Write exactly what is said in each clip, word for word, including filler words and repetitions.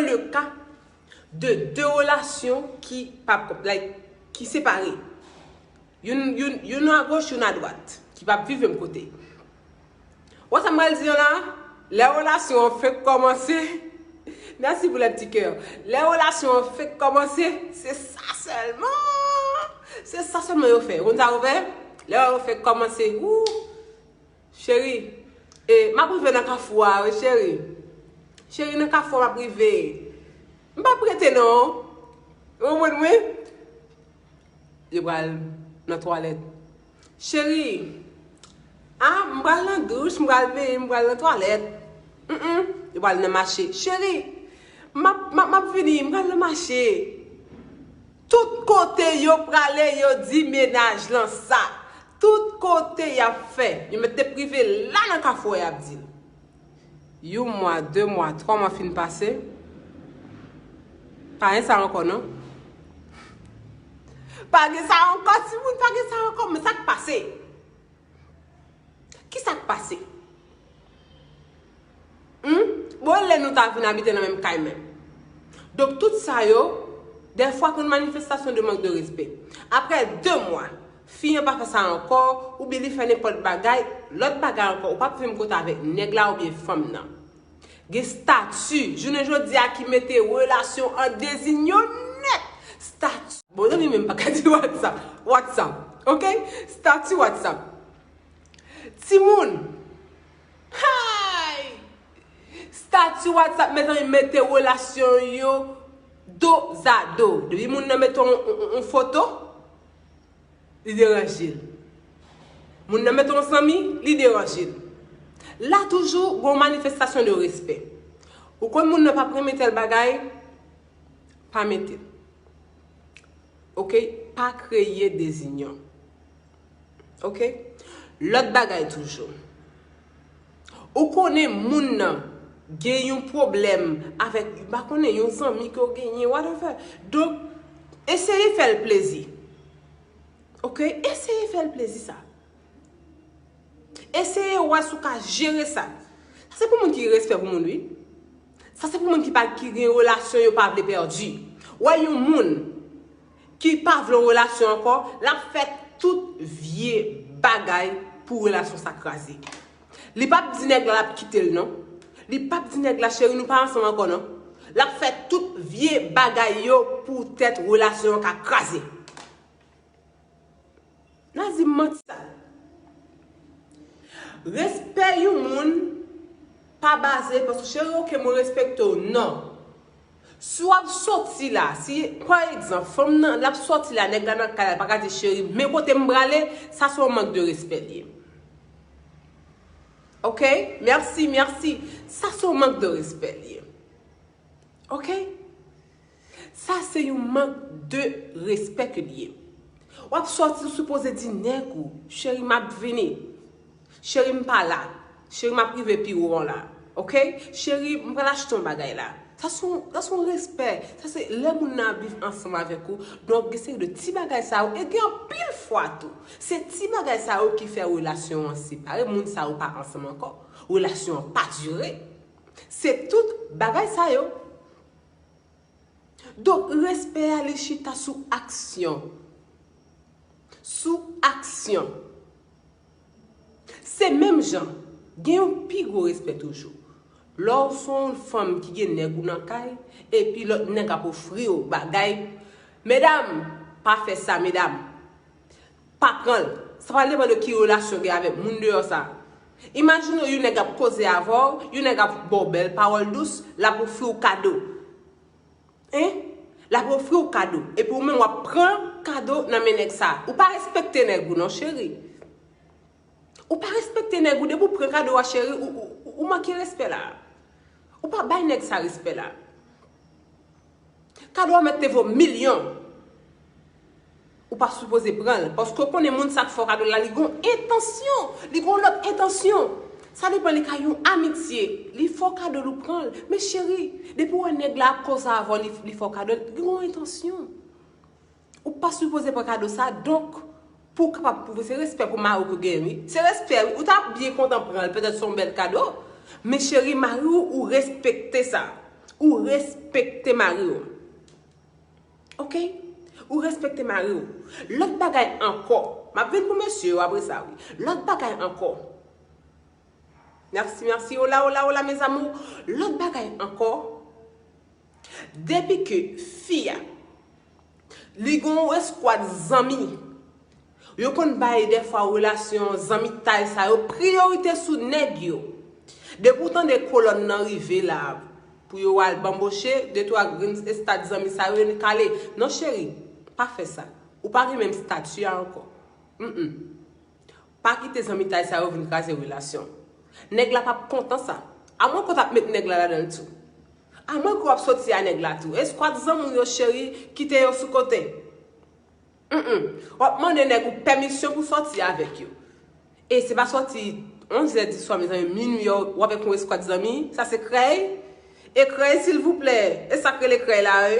le ka de de relasyon ki pa, like, ki separe. Youn, youn, youn agoch, youn adwat, ki p ap viv menm kote. Wè sa m pral di an la? Lè relasyon an fenk kòmanse, mèsi pou lè ti kè. Lè relasyon an fenk kòmanse, se sa sèlman. Se sa sèlman yo fè. Ou konn sa yo fè? Lè yo fenk kòmanse, wou, cheri, e, m ap rive nan kafou a, wi, cheri. Cheri, nan kafou a m ap rive. M p ap rete non. Ou konprann mwen? Yo pral nan twalèt. Cheri, a, m pral nan douch, m pral benyen, m pral nan twalèt. Mm, mm. Yo pral nan mache. Cheri, m ap, m ap, m ap vini, m pral nan mache. Tout kote yo prale, yo di mennaj lan sa. Tout kote y ap fè. Yo mèt te prive la nan kafou a, y ap di l. Yon mwa, de mwa, twa mwa fin pase. Pa gen sa ankò, non. Pa gen sa ankò, timoun, pa gen sa ankò. Men sa k pase? Ki sa k pase? Hmm? Bon, lè nou ta vin abite nan menm kay menm. Donk, tout sa yo, dèfwa konn manifestasyon de mank de respè. Apre de mwa, fi an pa fè sa ankò, oubyen li fè nenpòt bagay, lòt bagay ankò, ou p ap vin kote avèk nèg la oubyen fanm nan. Gen stati, jounen jodi a ki mete relasyon an dezinyon nèt. Stati. Bon, zanmi menm pa ka di WhatsApp. WhatsApp, ok? Stati WhatsApp. Timoun. Hay! Stati WhatsApp, mezanmi, mete relasyon yo do za do. Depi moun nan mete yon, yon, yon foto, li deranje l. Moun nan mete yon zanmi, li deranje l. La toujou, gon manifestasyon de respè. Ou konn moun nan p ap renmen tèl bagay, pa mete l. Ok? Pa kreye dezinyon. Ok? Lòt bagay toujou. Ou konnen moun nan gen yon pwoblèm avèk, m pa konnen, yon zanmi ke w genyen, whatever. Donk, eseye fè l plezi. Ok? Eseye fè l plezi sa. Eseye wè si w ka jere sa. Sa se pou moun ki gen respè pou moun, wi. Sa se pou moun ki pa, ki gen relasyon yo pa vle pèdi. Wè yon moun ki pa vle yon relasyon ankò, l ap fè tout vye bagay pou relasyon sa kraze. Li p ap di nèg la l ap kite l non. Li p ap di nèg la, cheri, nou pa ansanm ankò non. L ap fè tout vye bagay yo poutèt relasyon an ka kraze. N a di m manti sa. Respè yon moun pa baze paske, cheri, ok, mwen respekte w. Non. Si w ap soti la, si, pa egzanp, fanm nan, l ap soti la, nèg la nan kay la, l pa ka di, cheri, men kote m prale, sa se yon mank de respè l ye. Ok? Mèsi, mèsi. Sa se yon mank de respè l ye. Ok? Sa se yon mank de respè ke l ye. W ap sòti, ou sipoze di nèg ou, cheri, m ap vini. Cheri, m pa la. Cheri, m ap rive pi wo an la. Ok? Cheri, m pral achte yon bagay la. Sa se yon, sa se yon respè. Sa se lè moun nan ap viv ansanm avèk ou. Donk, gen seri de ti bagay sa yo. E gen anpil fwa tou, se ti bagay sa yo ki fè relasyon an separe. Moun sa yo pa ansanm ankò. Relasyon an pa dire. Se tout bagay sa yo. Donk, respè a, li chita sou aksyon. Sou aksyon. Se menm jan, gen yon pi gwo respè toujou. Lè w se yon fanm ki gen nèg ou nan kay, epi lòt nèg ap ofri w bagay, medam, pa fè sa, medam. Pa pran l. Sa pral depann de ki relasyon w gen avèk moun deyò sa. Imajine w, yon nèg ap koze avè w, yon nèg ap ba w bèl pawòl dous, l ap ofri w kado. Hein? L ap ofri w kado. Epi ou menm w ap pran kado nan men nèg sa. Ou pa respekte nèg ou non, cheri. Ou pa respekte nèg ou. Depi w pran kado a, cheri, ou, ou, ou manke respè la. Ou pa bay nèg sa respè la. Kado a mèt te vo milyon. Ou pa sipoze pran l. Paske w konnen moun sa k fè w kado la, li gon entansyon. Li gon lòt entansyon. Sa depann, li ka yon amitye. Li fè w kado l, ou pran l. Men cheri, depi w wè nèg la ap koze avè w, li, li fè w kado l, li gon entansyon. Ou pa sipoze pran kado sa, donk, pou w kapab pwouve, se respè pou mari w ke w genyen, wi. Se respè, wi. Ou ta byen kontan pran l, petèt se yon bèl kado. Men cheri, mari w, ou respekte sa. Ou respekte mari w. Oke? Ou respekte mari w. Lòt bagay ankò. M ap vin pou mesye yo apre sa, wi. Lòt bagay ankò. Mèsi, mèsi. Hola, hola, hola, mes amours. Lòt bagay ankò. Depi ke fi a, li gen yon eskwad zanmi, yo konn bay dèfwa relasyon zanmitay sa yo priyorite sou nèg yo. Depi w tande kolòn nan rive la, pou yo al banboche, de twa grenn eskwad zanmi sa yo, yo kale. Non, cheri, pa fè sa. Ou pa gen menm estati a ankò. Mm-mm. Pa kite zanmitay sa yo vin kraze relasyon. Nèg la p ap kontan sa. Amwen ke w t ap met nèg la ladan l tou. Amwen ke w ap soti a nèg la tou. Eskwad zanmi w yo, cheri, kite yo sou kote. Mm-mm. W ap mande nèg ou pèmisyon pou soti avèk yo. E se pa soti onz è di swa, mezanmi, minui, w avèk yon eskwad zanmi. Sa se krèy. E krèy, silvouplè. E sa k rele krèy la, wi.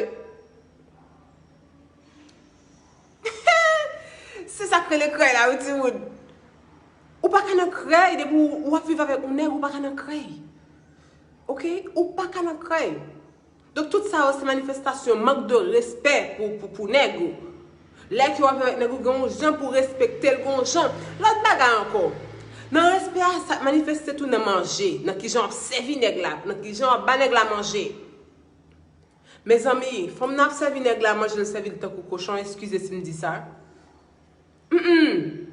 Se sa k rele krèy la, wi, timoun. Ou pa ka nan krèy, depi w, w ap viv avèk yon nèg, ou pa ka nan krèy. Oke? Ou pa ka nan krèy. Donk, tout sa yo, se manifestasyon mank de respè pou, pou, pou nèg ou. Lè ke w ap viv avèk nèg ou, gen yon jan pou w respekte l, gen yon jan. Lòt bagay ankò, nan respè a, sa manifeste tou nan manje, nan kijan w ap sèvi nèg la, nan kijan w ap ba nèg la manje. Mezanmi, fanm nan ap sèvi nèg la manje, l sèvi l tankou kochon, eskize si m di sa. Mm-mm.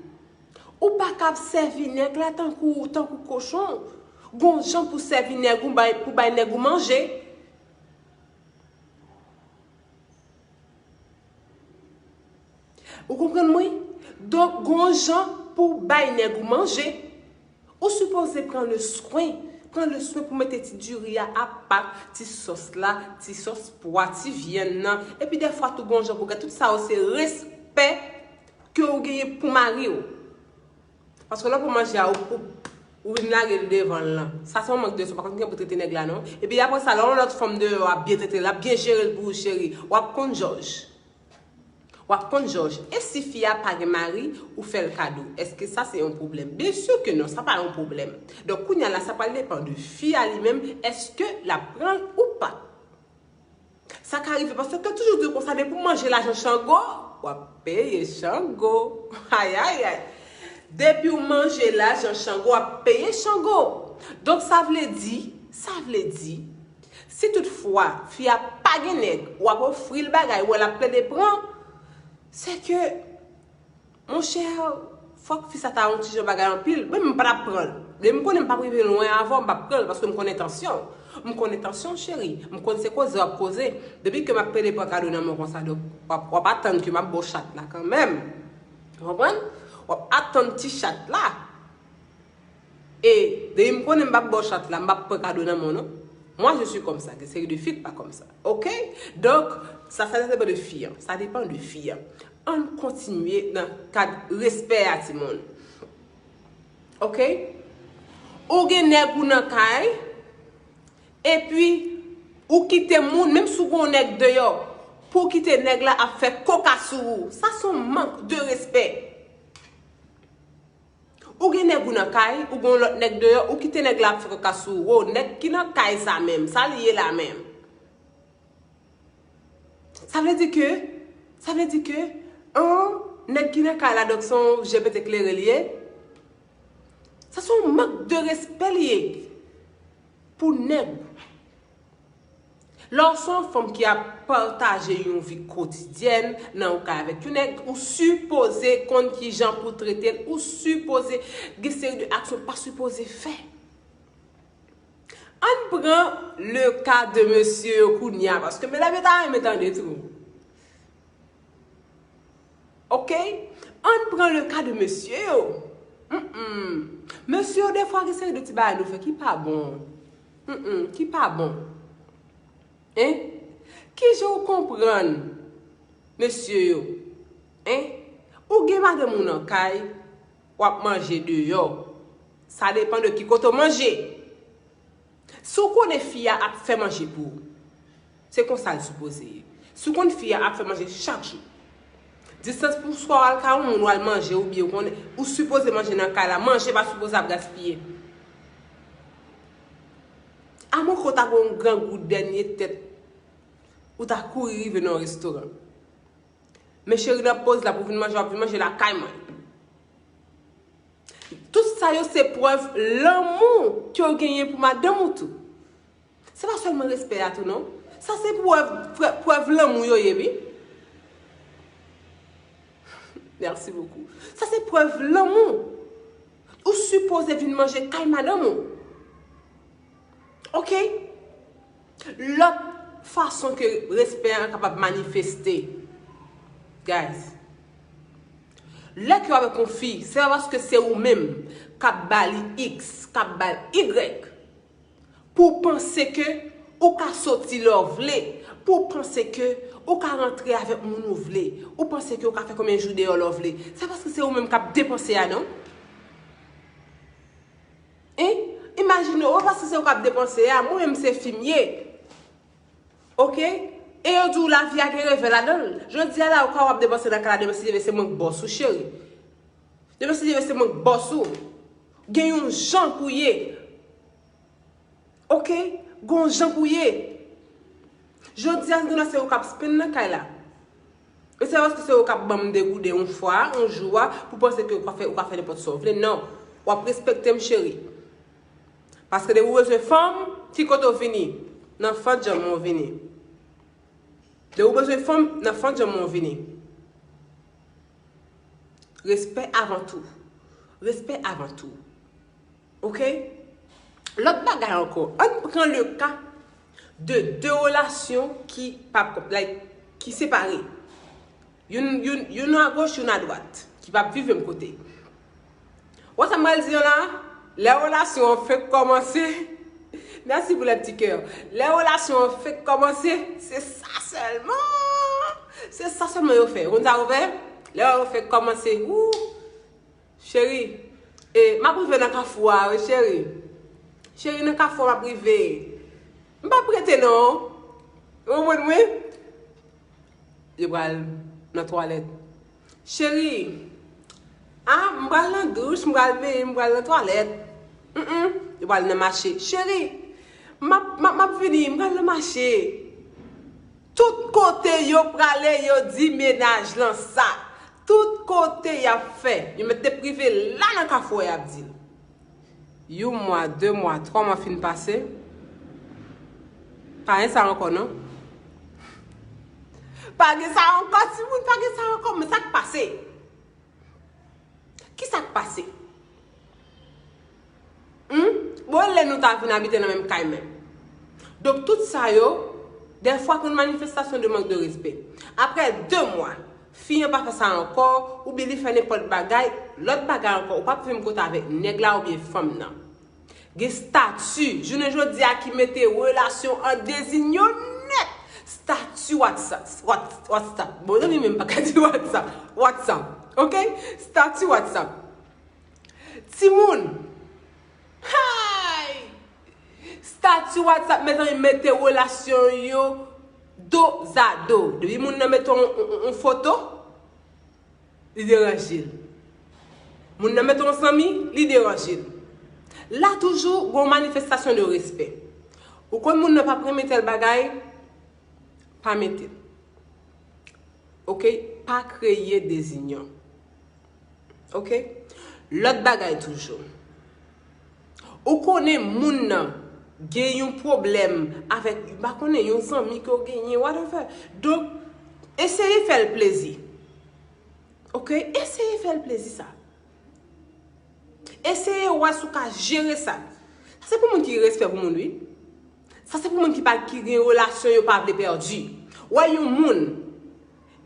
Ou pa ka ap sèvi nèg la tankou, tankou kochon. Gon jan pou sèvi nèg ou bay, pou bay nèg ou manje. Ou konprann mwen? Donk, gon jan pou bay nèg ou manje. Ou sipoze pran le swen. Pran le swen pou mete ti diri a apa, ti sòs la, ti sòs pwa, ti vyann nan. Epi dèfwa tou gon jan pou gade. Tout sa yo se respè ke ou genyen pou mari w. Paske lè w pran manje a, ou, ou, ou vin lage l devan l lan. Sa se yon mank de respè. Ou pa konn kijan pou trete nèg la, non. Epi apre sa, lè yon lòt fanm deyò ap byen trete l, ap byen jere l pou ou, cheri, w ap konn jòj. W ap konn jòj. E si fi a pa gen mari, ou fè l kado. Èske sa se yon pwoblèm? Byen si ke non, sa pa yon pwoblèm. Donk, kounye a la, sa pral depann de fi a li menm, èske l ap pran l ou pa. Sa ka rive, paske yo toujou di w konsa, depi w manje lajan Chango, w ap peye Chango. Ayayay. Depi w manje lajan Chango, w ap peye Chango. Donk, sa vle di, sa vle di, si toutfwa fi a pa gen nèg, w ap ofri l bagay, ou wè l ap plede pran, se ke, monchè, fòk fi sa ta yon ti jan bagay anpil. Mwen, m pa t ap pran l. Depi m konnen m p ap rive lwen avè w, m p ap pran l, paske m konn entansyon w. M konn entansyon w, cheri. M konn se koze w ap koze. Depi ke m ap plede pran kado nan men w konsa, donk, w ap, w ap atann ke m ap ba w chat la kanmenm. Ou konprann? W ap atann ti chat la. E depi m konnen m p ap ba w chat la, m p ap pran kado nan men w, non. Moi, je suis comme ça, gen seri de fi k pa konsa. Oke? Donk, sa, sa depann de fi an. Sa depann de fi an. Ann kontinye nan kad respè a, timoun. Oke? Ou gen nèg ou nan kay, epi ou kite moun, menm si w gen yon nèg deyò, pou w kite nèg la ap fè koka sou ou. Sa se yon mank de respè. Ou gen nèg ou nan kay, ou gen yon lòt nèg deyò, ou kite nèg la ap fè kaka sou ou. Nèg ki nan kay sa menm, sa l ye la menm? Sa vle di ke, sa vle di ke, an, nèg ki nan kay la, donk se yon je pete klere l ye. Sa se yon mank de respè l ye pou nèg. Lè w se yon fanm ki ap pataje yon vi kotidyèn nan yon kay avèk yon nèg, ou sipoze konn kijan pou trete l, ou sipoze gen seri de aksyon w pa sipoze fè. Ann pran le ka de mesye yo kounye a, paske medam yo ta renmen tande tou. Oke? Ann pran le ka de mesye yo. Mm-mm. Mesye yo, defwa, gen seri de ti bagay nou fè ki pa bon. Mm-mm, ki pa bon. Hein? Kijan w konprann mesye yo? Hein? Ou gen madanm ou nan kay, w ap manje deyò. Sa depann de ki kote w manje. Si w konnen fi a ap fè manje pou ou, se konsa l sipoze ye. Si w konn fi a ap fè manje chak jou, distans pou swa w al kay yon moun, w al manje, oubyen w konnen, ou sipoze manje nan kay la, manje pa sipoze ap gaspiye. Amon, ke w ta gen yon grangou dènye tèt, ou ta kouri rive nan yon restoran. Men cheri, nan poz la pou vin manje, w ap vin manje lakay mwen. Tout sa yo se prèv lanmou ke w genyen pou madanm ou tou. Se pa sèlman respè a tou non. Sa se prèv, prè- prèv lanmou yo ye, wi. Merci beaucoup. Sa se prèv lanmou. Ou sipoze vin manje kay madanm ou. Ok? Lòt fason ke respè an kapab manifeste, guys, lè ke w avèk yon fi, se pa paske se ou menm k ap ba li X, k ap ba l Y, pou w panse ke ou ka soti lè w vle, pou w panse ke ou ka rantre avèk moun ou vle, ou panse ke ou ka fè konbyen jou deyò lè w vle. Se paske se ou menm k ap depanse a non. Hein? Imajine w, paske se ou k ap depanse a, mwen menm se fi m ye. Ok? E yo di w lavi a gen revè ladan l. Jodi a la, ou ka w ap depanse nan kay la, demen si Dye vle se mwen k bòs ou, cheri. Demen si Dye vle se mwen k bòs ou. Gen yon jan pou ye. Ok? Gen yon jan pou ye. Jodi a, gen se ou k ap spend nan kay la. E se paske se ou k ap ban m degouden yon fwa, yon jou a, pou panse ke ou ka fè, ou ka fè nenpòt sa w vle. Non. W ap respekte m, cheri. Paske depi ou bezwen fanm, ki kote w vini? Nan fant janm ou vini. Depi ou bezwen fanm, nan fant janm ou vini. Respè avan tou. Respè avan tou. Ok? Lòt bagay ankò, ann pran le ka de de relasyon ki pa, like, ki separe. Youn, youn, youn agoch, youn adwat, ki p ap viv menm kote. Wè sa m pral di yo la? Lè relasyon an fenk kòmanse, merci pou lè ti kè. Lè relasyon an fenk kòmanse, se sa sèlman. Se sa sèlman yo fè. Ou konn sa yo fè? Lè yo fenk kòmanse, wou! Cheri, e, m ap rive nan kafou a, wi, cheri. Cheri, nan kafou a m ap rive. M p ap rete, non. Ou konprann mwen? Yo pral nan twalèt. Cheri, a, m pral nan douch, m pral benyen, m pral nan twalèt. Mm, mm. Yo pral nan mache. Cheri, m ap, m ap, m ap vini, m pral nan mache. Tout kote yo prale, yo di mennaj lan sa. Tout kote y ap fè. Yo mèt te prive la nan kafou a, y ap di l. Yon mwa, de mwa, twa mwa fin pase. Pa gen sa ankò, non. Pa gen sa ankò, timoun, pa gen sa ankò. Men sa k pase? Ki sa k pase? Hmm? Bon, lè nou ta vin abite nan menm kay menm. Donk, tout sa yo, dèfwa konn manifestasyon de mank de respè. Apre de mwa, fi an pa fè sa ankò, oubyen li fè nenpòt bagay, lòt bagay ankò, ou p ap vin kote avèk nèg la oubyen fanm nan. Gen stati, jounen jodi a, ki mete relasyon an dezinyon nèt. Stati WhatsApp, Whats-, WhatsApp. Bon, zanmi menm pa ka di WhatsApp. WhatsApp, ok? Stati WhatsApp. Timoun, hay! Stati WhatsApp, mezanmi, mete relasyon yo dozado. Depi moun nan mete yon, yon, yon foto, li deranje l. Moun nan mete yon zanmi, li deranje l. La toujou, gon manifestasyon de respè. Ou konn moun nan p ap renmen tèl bagay, pa mete l. Ok? Pa kreye dezinyon. Ok? Lòt bagay toujou. Ou konnen moun nan gen yon pwoblèm avèk, m pa konnen, yon zanmi ke w genyen, whatever. Donk, eseye fè l plezi. Ok? Eseye fè l plezi sa. Eseye wè si w ka jere sa. Sa se pou moun ki gen respè pou moun, wi. Sa se pou moun ki pa, ki gen relasyon yo pa vle pèdi. Wè yon moun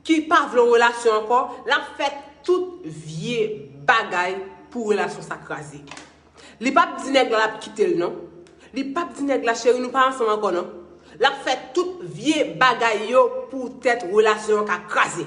ki pa vle yon relasyon ankò, l ap fè tout vye bagay pou relasyon sa kraze. Li p ap di nèg la l ap kite l non. Li p ap di nèg la, cheri, nou pa ansanm ankò non. L ap fè tout vye bagay yo poutèt relasyon an ka kraze.